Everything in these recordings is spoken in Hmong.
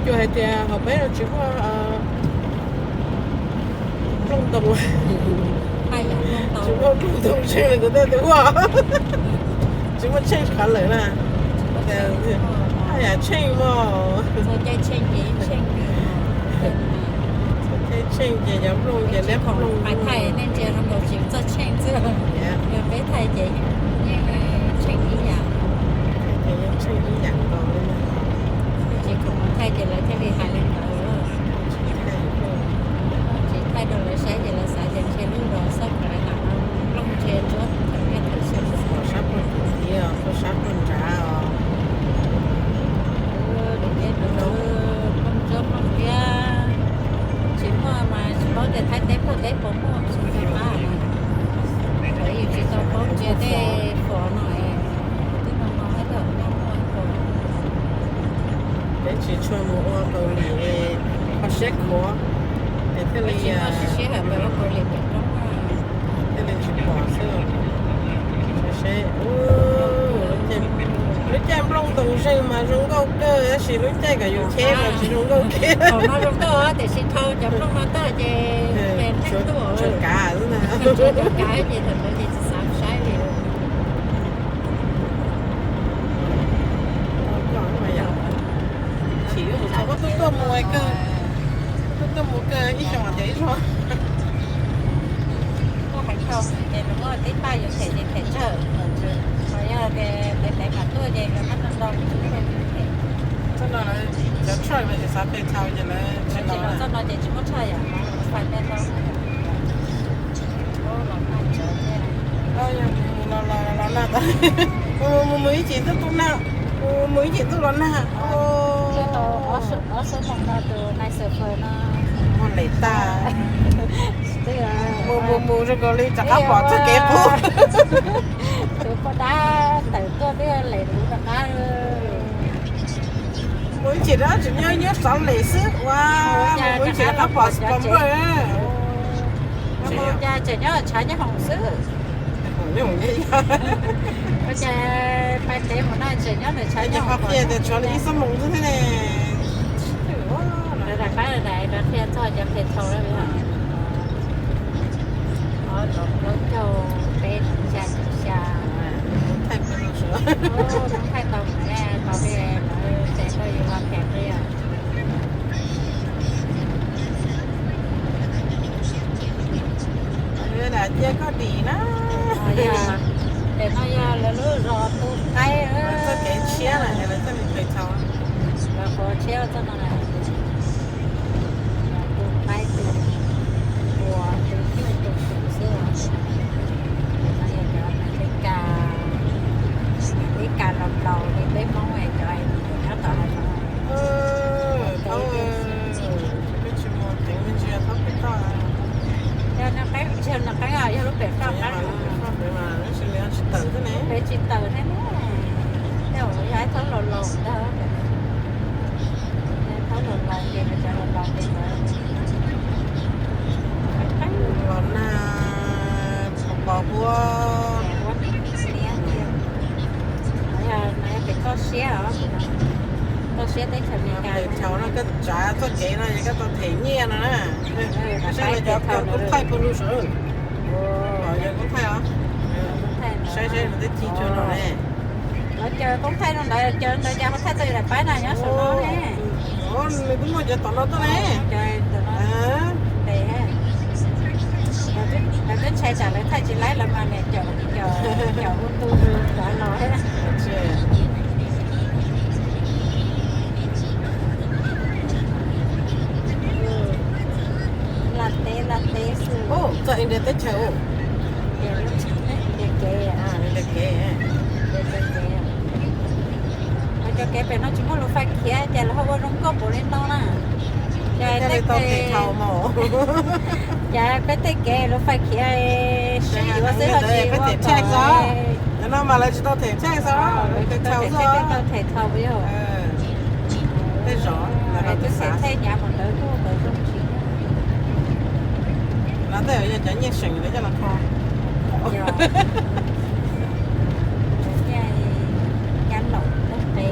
Yus hais tias hauv peb no tsis muaj nplooj ntoo, tsis muaj nplooj ntoo zeeg li kuv tej tus ua, tsis muaj tsheej qhov lawm na. Haj yam tsheej mog. Txog caij tsheej ces cov nplooj ces liab nplooj. Tsis khoom thaij ces yeej tsheej ib yam nkaus li. Tsis khoom thaij ces lawv thiaj li hais li ntawd. Tsis thaij rau lawv saib ces lawv xav tias ntshe lub zos Xab Plais no nplooj ntshe ntsuab thaum ub thaum xub. Pom sab pog tim tid os, pog sab pog nrad os. Nplooj ntsuab nplooj ntiab tsis muaj mas tsis paub tias Thaib teb Phuj teb puas muaj tsis tau qab na. Thaum yus tsis tau paub ntsia tej fom no es twb no no ib tug nyuj muaj fom. Peb tsis tshua mus ua Kaus Lim, kho siab khuav, es thiaj li tsis muaj siab hawm pes ua Kaus Lim pem roob, thiaj li tsis pom xwb. Seb, lub caij nplooj ntoo zeeg mas zoo nkauj kawg, tab sis lub caij kom yus cheb mas tsis zoo nkauj kiag. Thaum no zoo nkauj tiam sis dhau cov nplooj no tuaj ces tshuav kav xwb na. Tshuav kav ces thaum ntawd ces tsis xav saib li. Chim thaum koj tuaj tuaj mus kawg, tuaj tuaj mus kawg ib xyoos ces ib zaug. Muaj heev dhau ces nws muaj tib paj yuav them ces them tsawg, ho yog tias tev tev mam tuaj ces lawv muab ntau ntau li tsis muaj them. Txoj no lawv cov tshaj mas tsis xav pes txhau ces lawv tsis los. Txoj no ces tsis muaj tshaj yam no, fais pes ntau. Los nag, mus mus mus ib chim ntuj los nag, mus mus ib chim ntuj los nag. Ob xuab moos no tus nais xav fawm no muag lem tag, mus mus mus zoo nkaus li rov qab pom txoj kev qub. Tus poj dab tawm tuaj twb lem rov qab. Mus ib chim rov tsis nyob nyob xov lem xwb ua, mus ib chim rov qab pom pom npawg. Mus cas tseem nyob tshav nyob hoom xwb. Ua cas pais tev mus no tseem nyob ntawm tshav nyob hoom tias tshuav li ib xuab moos xwb thiab ne. Lawv daim qab daim qhia txog cov qhia thaum lawm. Ob, plaub, caug, peb, xya, caum xya. Thaij tau mus tau li lawv tes koj yuav los pem li. Cia koj dim na. Pem no yog lawv lub zos tu qaib, txoj kev tshiab na, lawv txoj kev tshiab txoj no na. Tu qaib tu ua tu nyuj tu xwm xwb. Pem no yog cov Amelikas, Amelikas laus laus li peb Hmoob cov nyob tom hav zoov. Yog nws qeeb, tsis yog nws qeeb os, yog lub pem faj qeeb. Pem tsis tawm thiab ne. Tej zaum yog ib thaub laus laus ntag. Thaub laus laus ces cov laus laus ces los nag, pos pos huab. Yog pem toj siab os, toj siab teb chaws Amelikas. Thaum no koj tsav txoj kev no yog koj tau them nyiaj no na. Saib cov koob thaij puag lug saum. Yog koob thaij os. Saib saib nws twb ci tsuag no ne. Lawv caw koob thaij no ntawd, caw ntawd cas ho thaij tau daim paib na nyob saum no ne. Nws twb muaj cov tom no tuaj ne. Lawv twb ntshai tsam lawv thaij tsis laib lawv mas niam caum caum hu tu rau los. Laj teb laj teb xwb. Txawm ntiav teb chaws, ntiav kev, ntiav kev. Cov kev pem no tsis muaj lus faib khiav ces lawv ho ua zoo nkauj npaum li no na. Ces peb tej kev lus faib khiav sib yuav xwb ho tsis ua kom. Cov no mas lawv tsis tau them thej xwb, lawv tau them thau yog. Tej zos twb them thej hnyav mus ntawd kuj tau zoo tsis. No tej yog cov nyiaj seem lawv coj los kho. Nyiaj, nyiaj laum lub qe.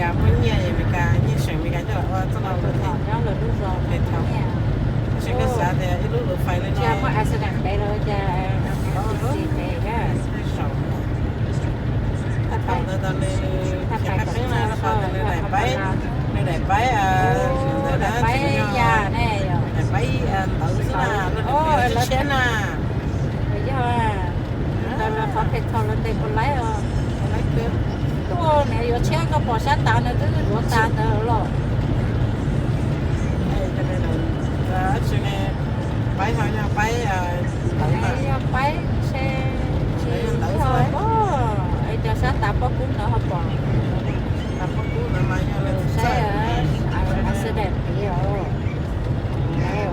Muaj nyiaj Amelikas, nyiaj seem Amelikas coj los ua txoj no lawm thiab. Tab sis koj xav tias ib lub lus fais li no, muaj accident pem los cas, thaum ntawd tau nws khiav qab qeeb na, qhov tias nws daim paib, nws daim paib, nws daim paib ya ne, daim paib ntawd xwb na, lub niam tshiab na. Yog ntawd los qhov phem thaum lawv ntes puas laib os. Tuaj niam yuav tshiab koj pom sab tav nws twb duav tas ntawd los. Paib ho yog paib ntawd, yog paib se tsis ntawd xwb. Es cov sab tav pob kub ntawd ho pom, tas pob kub ntawd mas yog lawv saib accident tid os.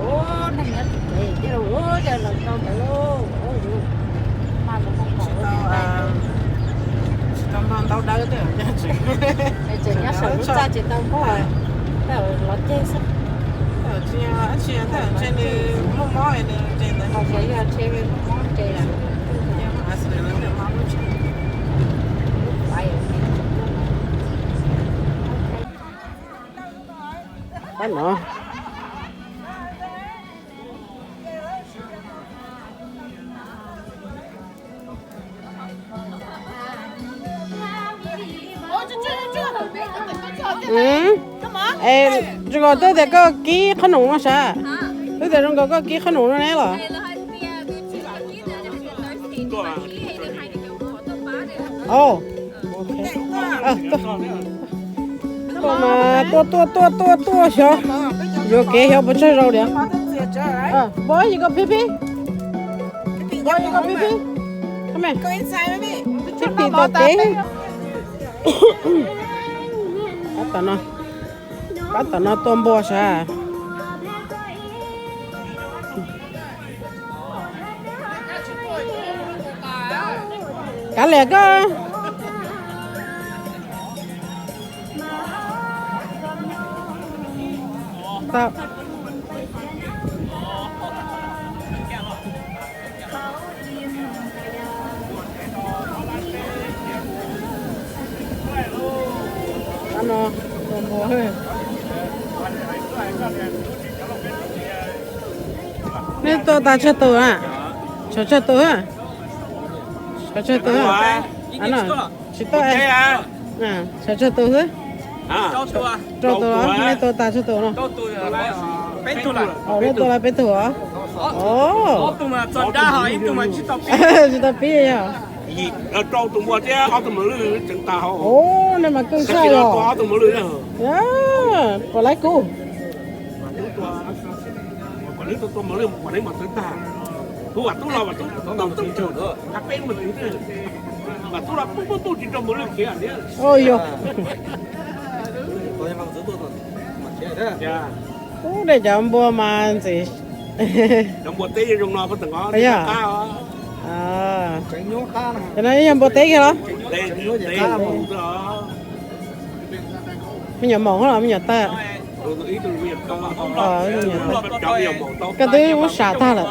Ua neeg nyob tim tsev ces ua cas lawv tau ntawd, ua yus mas lawv mus pom tsis tau npog ntau dawb thiab. Tseem nyob saum lub txaj tsis tau npog, los ceg xwb. Tsis yog dab tsi, ntshe nws muaj mob nws nres ntawd, yog ntshe muaj mob nres lawm. Qab no. Zoo nkaus twb tias koj kib qhob noom no sav, twb tias zoo nkaus koj kib qhob noom no ne los. Tuaj mas tuaj tuaj tuaj tuaj tuaj xyov yuav kev xyov puas tsawg zaus diam. Boy, you go pee pee? Boy, you go pee pee? Come here. Pee pee tom teb. Pab tom no, pab tom no tua npua sav. Kav liam koj. Nej tua tas tsawg tus a? Tsawg tsawg tus a? Tsawg tsawg tus a? Tsis tua. Tsawg tsawg tus xwb? Rau tus los nej tua tas tsawg tus no? Nej tua los peb tug os. Tsis tau pib yog. Nej mas kawg tshaj os. Puas laib kuv? Ub, yog. Ub, nej cov npua mas ntxim. Yog. Cov no yog npua teb kiag los? Me nyuam maum los me nyuam tawg? Koj twb muab sam tag lawm.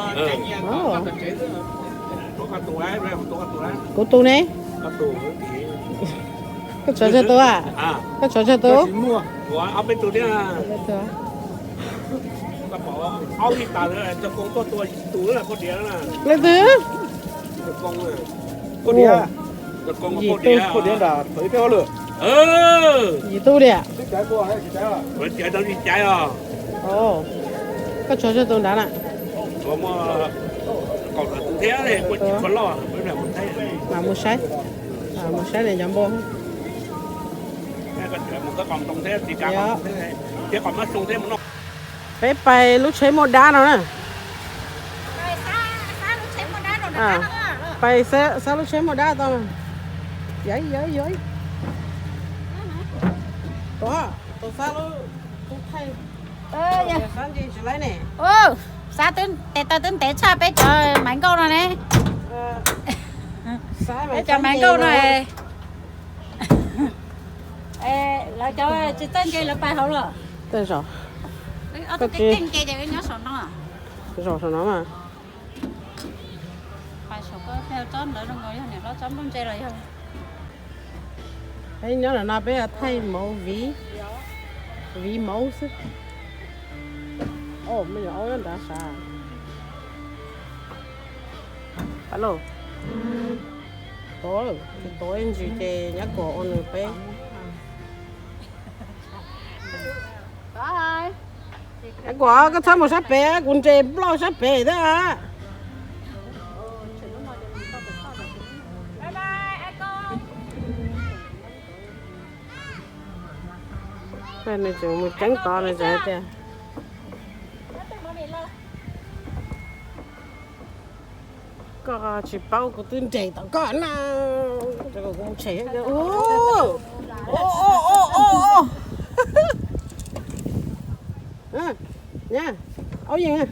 Kuv tus ne? Koj tshuav tsawg tus a? Koj tshuav tsawg tus? Leej twg? Yim tug. Yim tug diam. Koj tshuav tsawg tus nrad na? Mam mus saib, mam mus saib nej cov npua. Peb pais lub tsheb muaj dab no na. Pais xab lub tsheb muaj dab tau. Yog, yog, yog. Tus xab lub, tus thaij, xab nce tsis laib ne. Xab tes taw twb ntev tshaj peb cov Maiv Nkauj no ne. Peb cov Maiv Nkauj no. Lawv cov tsis txawj nce lawv pais hauv los. Tej zaum. Ob tug keej nce ces nyob saum no. Zaum saum no mas. Pais saum ko tsob ntawd zoo nkaus yog niam hlob tsob nplooj ntse los yog. Peb nyob ntawm no peb thaij mauv viv, viv mauv xwb. Os, me nyuam aub nyob nrad sav. Pab lauj, tuav, tsis tuav ib ntsis ces nyab kuam ua nws peb. Nyab kuam, koj txhob mus sab pem, kuv nres ploj sab pem thiab. Nws tseem mus ceeb tod, nws tseem hais tias, koj tsis paub kuv twb nres tom koj na. Kuv tshem. Nyab, aub yeej.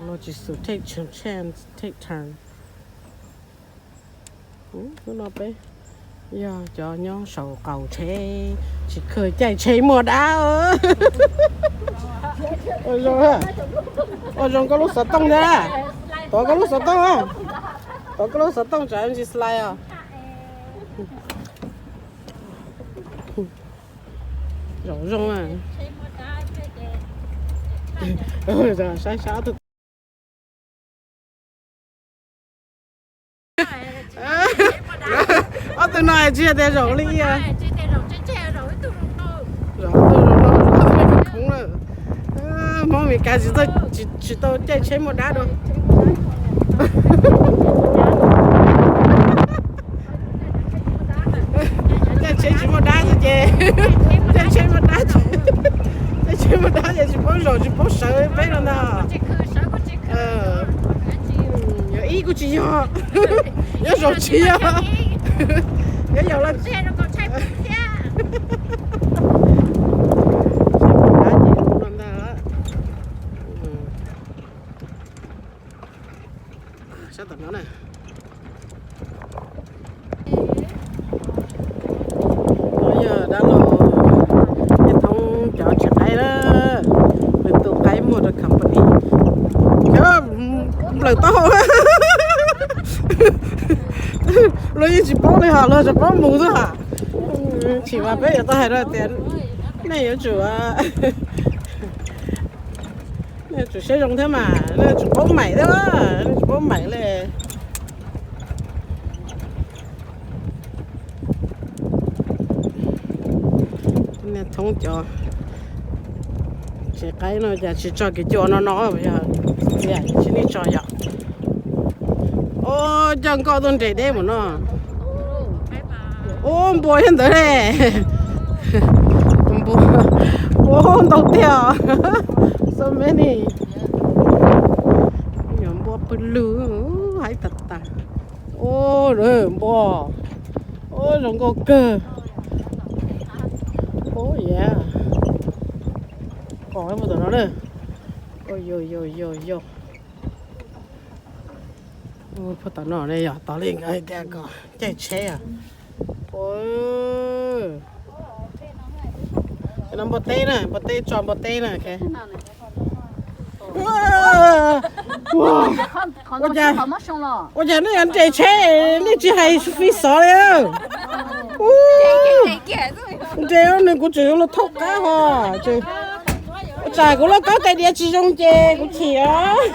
Los tsis xum take chance, take turn. Hnub no peb yog cov nyob saum qaum tsheb, tsis kawg caij tsheb muaj dab. Ua zoo, ua zoo koj lub xov tooj thiab. Tuav koj lub xov tooj, tuav koj lub xov tooj tsam ntsis slide os. Zaum zoo. Saib sab tus. Ob tug no tsis yog tias zaum li, zaum ib tug zoo no, zaum ib tug zoo no, zaum ib tug khoob lawm. Hmoob Amelikas tsis tau caij tsheb muaj dab dua. Caij tsheb tsis muaj dab xwb ces, caij tsheb muaj dab, caij tsheb muaj dab ces tsis paub zaum tsis paub sawv peb no ntag. Yog ib kuj tsis yog, yog zaum tsis yog, yog yaum los. Sab tom no na. No yog dab laug Nyiaj Thoob cov tsis qaib na, nws tu qaib muag rau company. Nplawm taub hau, luag yeej tsis paub li hos, luag tsuas paub mus xwb hos. Tsis mas peb yuav tau hais rau tias nej yuav tsum, nej yuav tsum siab zoo thiab mas, nej yuav tsum paub maim thiab, nej tsum paub maim li. Nyiaj Thoob cov tsev qaib no cas tsis tso kev cua no no, yog tsis nej tso yom. Os, coj nkoj tuaj nres deb mus no. Ub, npua thiab ntawd ne. Npua, npua ntau tiag. So many. Nyuam npua pw lug, haib tag tag. Ub, npua. Ub, zoo nkauj kawg. Ub, yam. Qos puag tom no na. Yog, yog, yog, yog. Puag tom no ne, yog tos li nkawd hais tias kom caij tsheb os. Ua, no npua teb na, npua teb tso npua teb na. Ua cas, ua cas nej yuav nres tsheb, nej tsis hais fi xov li. Ub, nres nws kuv tseem yuav los thaub qab hos. Ua tsam kuv lub kaub tais diav tsis zoo ces kuv chim os.